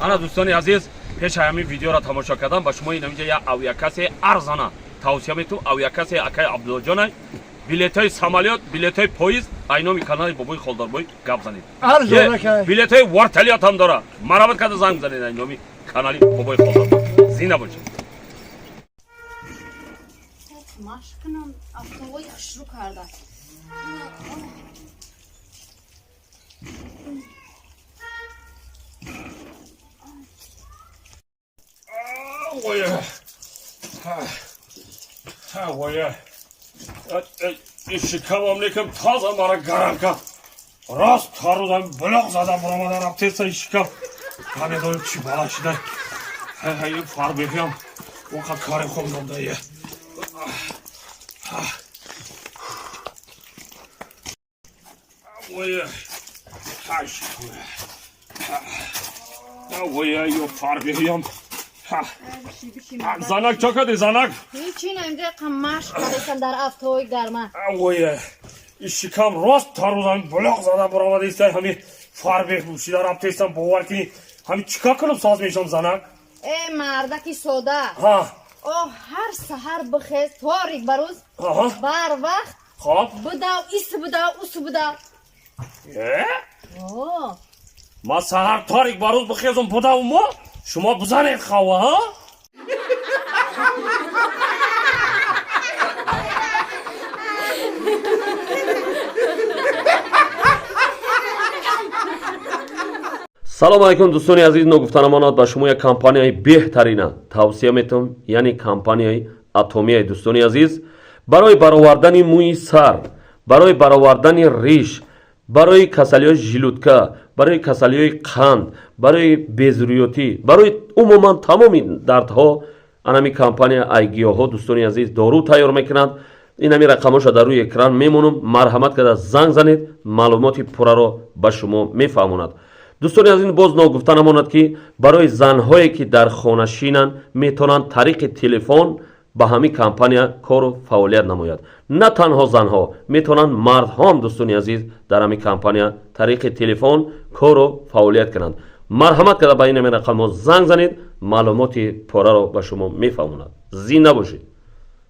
Ана дӯстони азиз, пеш ҳамин видеоро тамошо кардан ба шумо инаминҷа як авиакассе арзона тавсия метум. Авиакассе акаи Абдуллоҷонай, билетҳои самолёт, билетҳои поезд, айноми канали Бобои Холдорбой гап занед. Арзон ака. Билетҳои вертолёт ҳам дора. Марҳамат карда занг занед айноми канали Бобои Холдорбой. Зинда бошед. Машқ кунам, афтовои хушрӯ карда. Оя, шикамам некам таза мара гарам кард. Рост тарӯзам булоқ зада буромада рафтеса шикам. Намедонам чӣ бала шида. Фарбеҳиам оқа кари хоб додае. Оя, оя, ё фарбеҳиам. Занак, чо кардӣ, занак? Ҳечи, инҷа машқ кардастам дар афтовои гарма. Оя, шикам рост тарӯзам булоқ зада буромада иста. Ҳами фарбеҳ бушида рафтестам, бовар кунӣ. Ҳами чӣ кор кунам, соз мешам, занак? Э, мардаки сода. Ҳа. О, ҳар саҳар бихез, торик ба рӯз, барвақт. Хоб. Будав, ис будав, ус будав. Э? О. Ма саҳар торик ба рӯз бихезум, будаву мо шумо бизанед хава, ҳа? Салом алайкум, дӯстони азиз. Ногуфта намонад, ба шумо як компанияи беҳтарина тавсия метавам, яъне компанияи Атомияи. Дӯстони азиз, барои баровардани мӯи сар, барои баровардани риш, барои касалиҳои желудка, барои касалиҳои қанд, барои безурётӣ, барои умуман тамоми дардҳо анами компания ай гиёҳҳо, дӯстони азиз, дору тайёр мекунад. Инами рақамоша дар рӯи экран мемонам, марҳамат карда занг занед, маълумоти пурраро ба шумо мефаҳмонад. Дӯстони азиз, боз ногуфта намонад, ки барои занҳое, ки дар хона шинанд, метавонанд тариқи телефон ба ҳамин компания кору фаъолият намояд. На танҳо занҳо метавонанд, мардҳоам, дӯстони азиз, дар ҳамин компания тариқи телефон кору фаъолият кунанд. Марҳамат карда ба ин ҳамин рақамҳо занг занед, маълумоти пораро ба шумо мефаҳмонад. Зинда бошед.